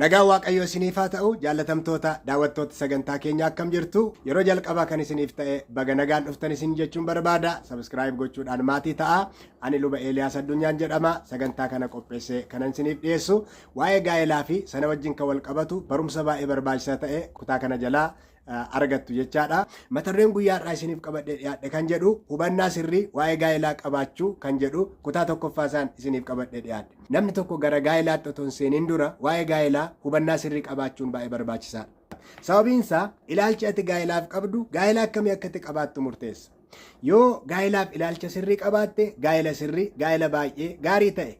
Nagaan Waaqayyoo isiniif haa ta'u. Jaallatamtoota daawwattoota sagantaa keenyaa, akkam jirtu? Yeroo jalqabaa kan isiniif ta'e baga nagaan dhuftan isin jechuun barbaada. Subscribe gochuudhaan maatii ta'a. Ani Luba Eeliyaas Addunyaan jedhama. Sagantaa kana qopheessee kanan isiniif dhiyeessu waa'ee gaa'elaa fi sana wajjin kan wal qabatu barumsa baay'ee barbaachisaa ta'e kutaa kana jalaa argattu jechaadha. Mata dureen guyyaa har'aa isiniif qabadhee dhiyaadhe kan jedhu hubannaa sirrii waa'ee gaa'elaa qabaachuu kan jedhu kutaa tokkoffaa isaan isiniif qabadhee dhiyaadhe. Namni tokko gara gaa'elaatti otoo hin seeniin dura waa'ee gaa'elaa hubannaa sirrii qabaachuun baay'ee barbaachisaadha. Sababiin isaa ilaalchi ati gaa'elaaf qabdu gaa'ela akkamii akka itti qabaattu murteessa. Yoo gaa'elaaf ilaalcha sirrii qabaatte, gaa'ela sirrii, gaa'ela baay'ee gaarii ta'e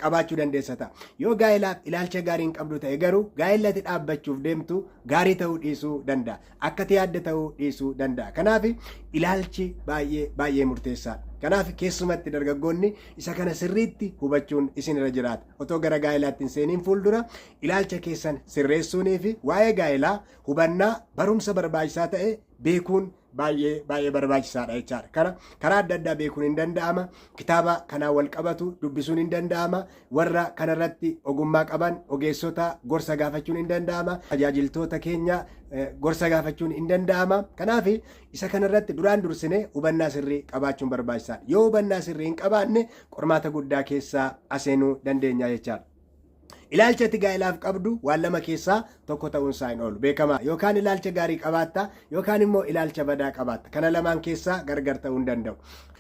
qabaachuu dandeessa ta'a. Yoo gaa'elaaf ilaalcha gaarii hin qabdu ta'e garuu gaa'elli ati dhaabbachuuf deemtu gaarii ta'uu dhiisuu danda'a. Akka ati yaadde ta'uu dhiisuu danda'a. Kanaaf ilaalchi baay'ee baay'ee murteessaadha. Kanaaf keessumatti dargaggoonni isa kana sirriitti hubachuun isin irra jiraata. Otoo gara gaa'elaatti hin seeniin fuuldura ilaalcha keessan sirreessuunii fi waa'ee gaa'elaa hubannaa barumsa barbaachisaa ta'e beekuun baay'ee baay'ee barbaachisaadha jechaadha. Kana karaa adda addaa beekuun hin danda'ama. Kitaaba kanaan wal qabatu dubbisuun hin danda'ama. Warra kanarratti ogummaa qaban ogeessota gorsa gaafachuun hin danda'ama. Tajaajiltoota keenya gorsa gaafachuun hin danda'ama. Kanaaf isa kanarratti duraan dursinee hubannaa sirrii qabaachuun barbaachisaadha. Yoo hubannaa sirrii hin qabaanne qormaata guddaa keessaa aseenuu dandeenya jechaadha. Ilaalcha ati gaa'elaaf qabdu waan lama keessaa tokko ta'uun isaa hin oolu. Beekamaa, yookaan ilaalcha gaarii qabaatta yookaan immoo ilaalcha badaa qabaatta. Kana lamaan keessaa gargar ta'uu hin danda'u.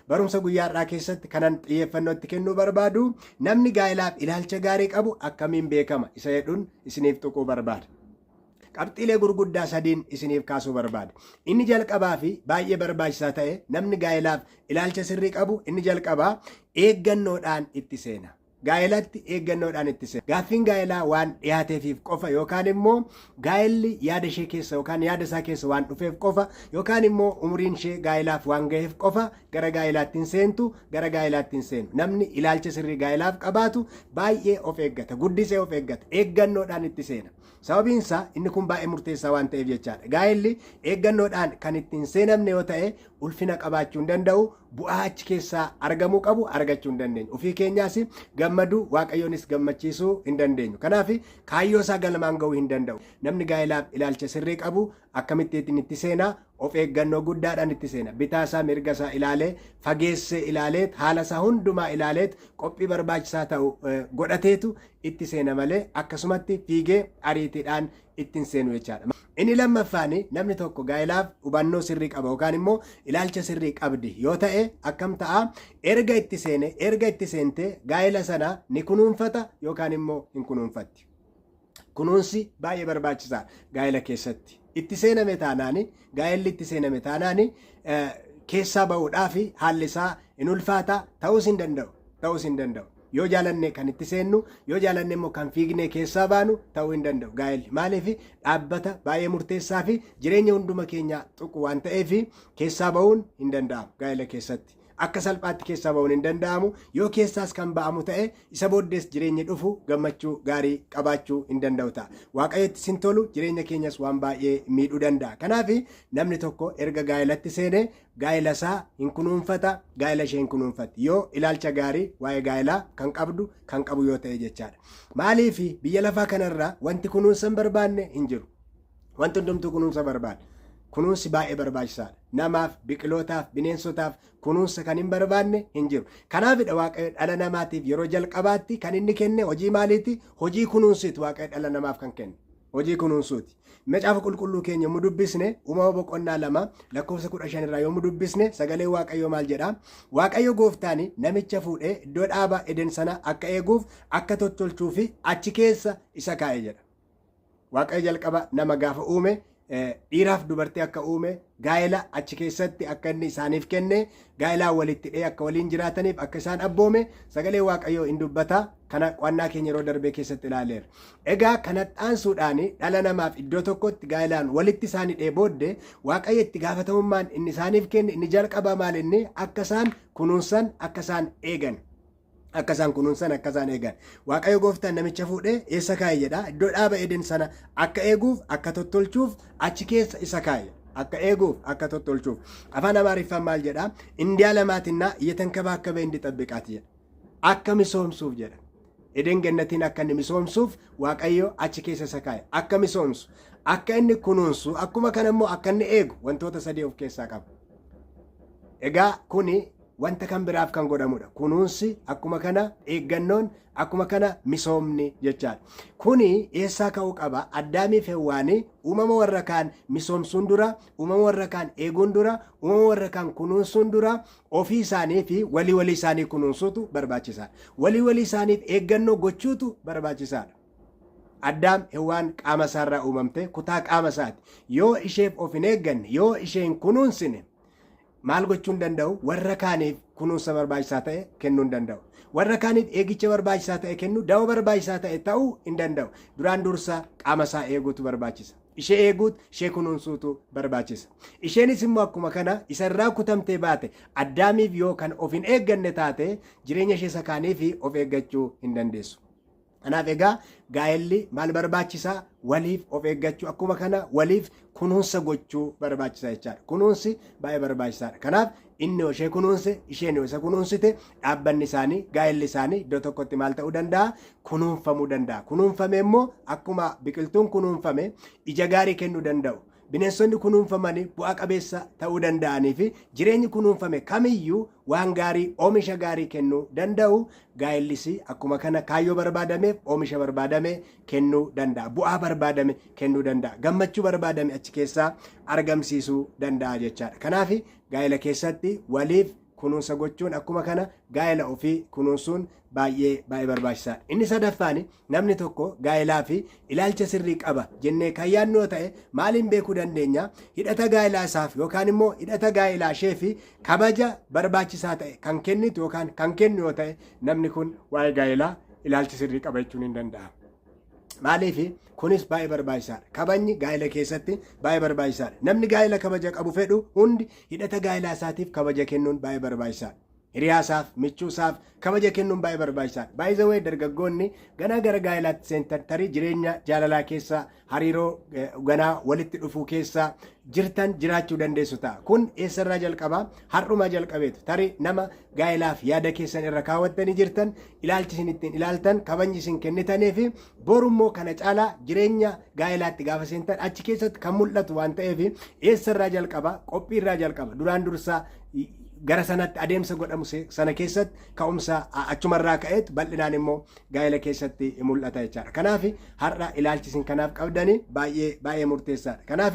Barumsa guyyaa har'aa keessatti kanan xiyyeeffannoo itti kennuu barbaadu namni gaa'elaaf ilaalcha gaarii qabu akkamiin beekama isa jedhuun isiniif tuquu barbaada. Qabxiilee gurguddaa sadiin isiniif kaasuu barbaada. Inni jalqabaa fi baay'ee barbaachisaa ta'e, namni gaa'elaaf ilaalcha sirrii qabu inni jalqabaa eeggannoodhaan itti seena. Gaa'elatti eeggannoodhaan itti seena. Gaaffiin gaa'elaa waan dhiyaateefiif qofa yookaan immoo gaa'elli yaada ishee keessa yookaan yaada isaa keessa waan dhufeef qofa yookaan immoo umriin ishee gaa'elaaf waan ga'eef qofa gara gaa'elaatti hin seentu, gara gaa'elaatti hin seenu. Namni ilaalcha sirrii gaa'elaaf qabaatu baay'ee of eeggata, guddisee of eeggata, eeggannoodhaan itti seena. Sababiin isaa inni kun baay'ee murteessaa waan ta'eef jechaadha. Gaa'elli eeggannoodhaan kan itti hin seenamne yoo ta'e ulfina qabaachuu hin danda'u, bu'aa achi keessaa argamuu qabu argachuu hin dandeenyu. Ofii keenyaas gammaduu, Waaqayyoonis gammachiisuu hin dandeenyu. Kanaaf kaayyoo isaa galmaan ga'uu hin danda'u. Namni gaa'elaaf ilaalcha sirrii qabu akkamitti itti seenaa? Of eeggannoo guddaadhaan itti seena. Bitaa isaa mirga isaa ilaalee, fageessee ilaaleet, haala isaa hundumaa ilaaleet, qophii barbaachisaa ta'u godhateetu itti seena malee akkasumatti fiigee ariitiidhaan itti hin seenu jechaadha. Inni lammaffaan, namni tokko gaa'elaaf hubannoo sirrii qaba yookaan immoo ilaalcha sirrii qabdi yoo ta'e akkam ta'a? Erga itti seene, erga itti seente, gaa'ela sana ni kunuunfata yookaan immoo hin kunuunfatti. Kunuunsi baay'ee barbaachisaadha gaa'ela keessatti. Itti seename taanaani, gaa'elli itti seename taanaani, keessaa ba'uudhaaf haalli isaa hin ulfaata, ta'uus hin danda'u. Ta'uus hin danda'u. Yoo jaalanne kan itti seennu, yoo jaalanne immoo kan fiignee keessaa baanu ta'uu hin danda'u gaa'elli. Maaliif? Dhaabbata baay'ee murteessaa fi jireenya hunduma keenyaa tuqu waan ta'eef keessaa ba'uun hin danda'amu gaa'ela keessatti. Akka salphaatti keessaa ba'uun hin danda'amu. Yoo keessaas kan ba'amu ta'e, isa booddees jireenyi dhufu gammachuu gaarii qabaachuu hin danda'u ta'a. Waaqayyotti sin tolu, jireenya keenyas waan baay'ee miidhuu danda'a. Kanaaf namni tokko erga gaa'elatti seene gaa'ela isaa hin kunuunfata, gaa'ela ishee hin kunuunfatti. Yoo ilaalcha gaarii waa'ee gaa'elaa kan qabdu, kan qabu yoo ta'e jechaadha. Maaliif? Biyya lafaa kanarraa wanti kunuunsa hin barbaanne hin jiru. Wanti hundumtuu kunuunsa barbaada. Kunuunsi baay'ee barbaachisaadha. Namaaf, biqilootaaf, bineensotaaf kunuunsa kan hin barbaanne hin jiru. Kanaafidha Waaqayyo dhala namaatiif yeroo jalqabaatti kan inni kenne hojii maaliiti? Hojii kunuunsiiti Waaqayyo dhala namaaf kan kenne. Hojii kunuunsuuti. Macaafa Qulqulluu keenya yommuu dubbisne, Uumama boqonnaa 2 lakkoofsa 15 irraa yommuu dubbisne, sagalee Waaqayyoo maal jedha? Waaqayyo gooftaan namicha fuudhee iddoo dhaaba Eden sana akka eeguuf, akka tottolchuu fi achi keessa isa kaa'e jedha. Waaqayyo jalqaba nama gaafa uume dhiiraaf dubartii akka uume, gaa'ela achi keessatti akka inni isaaniif kenne, gaa'elaan walitti hidhee akka waliin jiraataniif akka isaan abboome sagalee Waaqayyoo hin dubbata. Kana qo'annaa keenya yeroo darbee keessatti ilaaleera. Egaa kana dhaansuudhaan dhala namaaf iddoo tokkotti gaa'elaan walitti isaan hidhee booddee Waaqayyo itti gaafatamummaan inni isaaniif kenne inni jalqabaa maal inni? Akka isaan kunuunsan, akka isaan eegan. Akka isaan kunuunsan, akka isaan eegan. Waaqayyo gooftaan namicha fuudhee eessa kaa'e jedha? Iddoo dhaaba Eden sana akka eeguuf, akka tottolchuuf achi keessa isa kaa'e. Akka eeguuf, akka tottolchuuf. Afaan Amaariffaan maal jedha? እንዲያለማትና እየተንከባከበ እንዲጠብቃት jedha. Akka misoomsuuf jedha. Eden Gennatiin akka inni misoomsuuf Waaqayyo achi keessa isa kaa'e. Akka misoomsu, akka inni kunuunsu, akkuma kana immoo akka inni eegu wantoota sadii of keessaa qaba. Egaa kuni wanta kan biraaf kan godhamudha. Kunuunsi akkuma kana eeggannoon akkuma kana misoomni jechaadha. Kuni eessaa ka'uu qaba? Addaamiif Hewwaanii uumama warra kaan misoomsuun dura, uumama warra kaan eeguun dura, uumama warra kaan kunuunsuun dura ofii isaanii fi walii walii isaanii kunuunsuutu barbaachisaadha. Walii walii isaaniif eeggannoo gochuutu barbaachisaadha. Addaam Hewwaan qaama isaarraa uumamte kutaa qaama isaati. Yoo isheef of hin eegganne, yoo ishee hin kunuunsine maal gochuu hin danda'u? Warra kaaniif kunuunsa barbaachisaa ta'e kennuu hin danda'u. Warra kaaniif eegicha barbaachisaa ta'e kennuu, dawoo barbaachisaa ta'e ta'uu hin danda'u. Duraan dursa qaama isaa eeguutu barbaachisa. Ishee eeguutu, ishee kunuunsuutu barbaachisa. Isheenis immoo akkuma kana isa irraa kutamtee baate Addaamiif yoo kan of hin eegganne taate jireenya ishee isa kaaniif of eeggachuu hin dandeessu. Kanaaf egaa gaa'elli maal barbaachisaa? Waliif of eeggachuu akkuma kana waliif kunuunsa gochuu barbaachisa jechaadha. Kunuunsi baay'ee barbaachisaadha. Kanaaf inni yoo ishee kunuunse, isheen yoo isa kunuunsite dhaabbanni isaanii, gaa'elli isaanii iddoo tokkotti maal ta'uu danda'a? Kunuunfamuu danda'a. Kunuunfame immoo akkuma biqiltuun kunuunfame ija gaarii kennuu danda'u. Bineensonni kunuunfamanii bu'aa qabeessa ta'uu danda'anii fi jireenyi kunuunfame kamiyyuu waan gaarii oomisha gaarii kennuu danda'u gaa'ellis akkuma kana kaayyoo barbaadameef oomisha barbaadame kennuu danda'a. Bu'aa barbaadame kennuu danda'a. Gammachuu barbaadame achi keessaa argamsiisuu danda'a jechaadha. Kanaaf gaa'ela keessatti waliif kunuunsa gochuun akkuma kana gaa'ela ofii kunuunsuun baay'ee baay'ee barbaachisaadha. Inni sadaffaan namni tokko gaa'elaa fi ilaalcha sirrii qaba jennee kan yaadnu yoo ta'e maaliin beekuu dandeenya? Hidhata gaa'elaa isaaf yookaan immoo hidhata gaa'elaa ishee fi kabaja barbaachisaa ta'e kan kennitu yookaan kan kennu yoo ta'e namni kun waa'ee gaa'elaa ilaalcha sirrii qaba jechuun hin danda'amu. Maaliif kunis baay'ee barbaachisaadha. Kabajni gaa'ela keessatti baay'ee barbaachisaadha. Namni gaa'ela kabaja qabu fedhu hundi hidhata gaa'elaa isaatiif kabaja kennuun baay'ee barbaachisaadha. Hiriyaa isaaf, michuu isaaf kabaja kennuun baay'ee barbaachisaadha. By the way dargaggoonni ganaa gara gaa'elaatti seentan tarii jireenya jaalalaa keessa hariiroo ganaa walitti dhufuu keessa jirtan jiraachuu dandeessu ta'a. Kun eessarraa jalqabaa? Har'umaa jalqabeetu. Tarii nama gaa'elaaf yaada keessan irra kaawwattanii jirtan, ilaalchi isin ittiin ilaaltan, kabajni isin kennitanii fi borummoo kana caalaa jireenya gaa'elaatti gaafa seentan achi keessatti kan mul'atu waan ta'eef eessarraa jalqaba? Qophiirraa jalqaba. Duraan dursaa gara sanatti adeemsa godhamu sana keessatti ka'umsa achumarraa ka'eetu bal'inaan immoo gaa'ela keessatti mul'ata jechaadha. Kanaaf har'a ilaalchi isin kanaaf qabdani baay'ee baay'ee murteessaadha. Kanaaf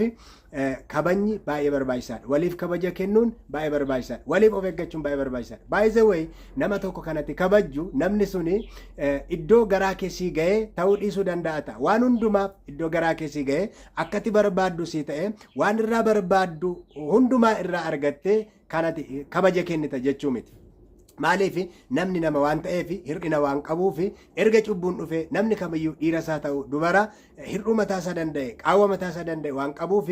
kabajni baay'ee barbaachisaadha. Waliif kabaja kennuun baay'ee barbaachisaadha. Waliif of eeggachuun baay'ee barbaachisaadha. By the way nama tokko kanatti kabajju namni suni iddoo garaa keessii ga'ee ta'uu dhiisuu danda'a ta'a. Waan hundumaaf iddoo garaa keessii ga'ee akkati barbaaddu sii ta'e waan irraa barbaaddu hundumaa irraa argattee kanati kabaja kennita jechuu miti. Maaliif namni nama waan ta'eef hir'ina waan qabuuf erga cubbuun dhufe namni kamiyyuu dhiira isaa ta'u dubara hir'uu mataa isaa danda'e qaawwa mataa isaa danda'e waan qabuuf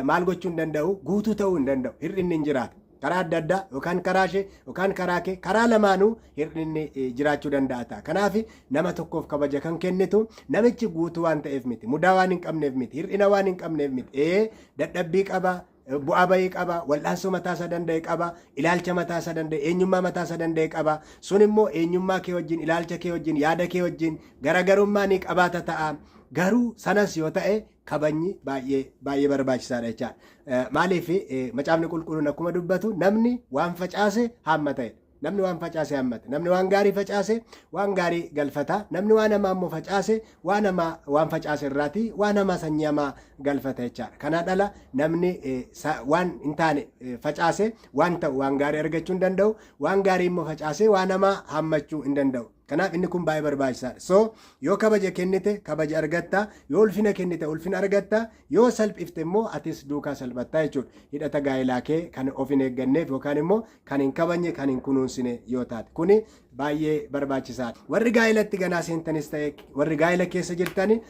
maal gochuu hin danda'u guutuu ta'uu hin danda'u hir'inni hin jiraatu. Karaa adda addaa yookaan karaa ishee yookaan karaa kee karaa lamaanuu hir'inni jiraachuu danda'a ta'a. Kanaaf nama tokkoof kabaja kan kennitu namichi guutuu waan ta'eef miti mudaa waan hin qabneef miti hir'ina waan hin qabneef miti ee dadhabbii qaba bu'aa bahii qaba, wal'aansoo mataa isaa danda'e qaba, ilaalcha mataa isaa danda'e, eenyummaa mataa isaa danda'e qaba. Sun immoo eenyummaa kee wajjin, ilaalcha kee wajjin, yaada kee wajjin garaagarummaa ni qabaata ta'a. Garuu sanas yoo ta'e kabajni baay'ee baay'ee barbaachisaadha jechaadha. Maaliif macaafni qulqulluun akkuma dubbatu namni waan facaase haammata jedha. Namni waan facaase hammata. Namni waan gaarii facaase waan gaarii galfata. Namni waan hamaa immoo facaase waan hamaa waan facaase irraati waan hamaa sanyii hamaa galfata jechaadha. Kanaa dhala namni waan hin taane facaase waan ta'u waan gaarii argachuu hin danda'u. Waan gaarii immoo facaase waan hamaa hammachuu hin danda'u. Kanaaf inni kun baay'ee barbaachisaadha. So yoo kabaja kennite kabaja argatta, yoo ulfina kennite ulfina argatta, yoo salphifte immoo atis duukaa salphatta jechuudha. Hidhata gaa'elaa kee kan of hin eegganneef yookaan immoo kan hin kabajne kan hin kunuunsine yoo taate. Kuni baay'ee barbaachisaadha. Warri gaa'elatti ganaa seentanis ta'e warri gaa'ela keessa jirtani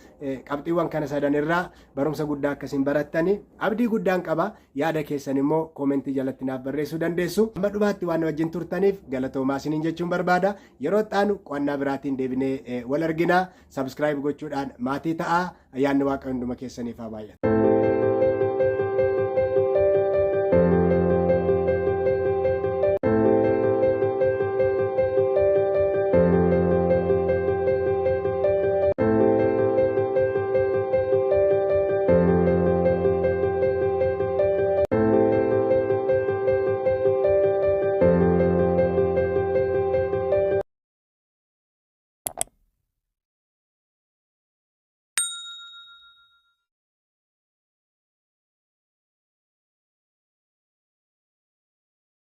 qabxiiwwan kana sadan irraa barumsa guddaa akkasiin barattani abdii guddaan qaba. Yaada keessan immoo koomentii jalatti naaf barreessuu dandeessu. Amma dhumaatti waan wajjin turtaniif galatoomaa isiniin jechuun barbaada. Yeroo itti aanu qo'annaa biraatiin deebinee wal argina. Subscribe gochuudhaan maatii ta'aa. Ayyaanni Waaqa hunduma keessaniif haa baay'atu.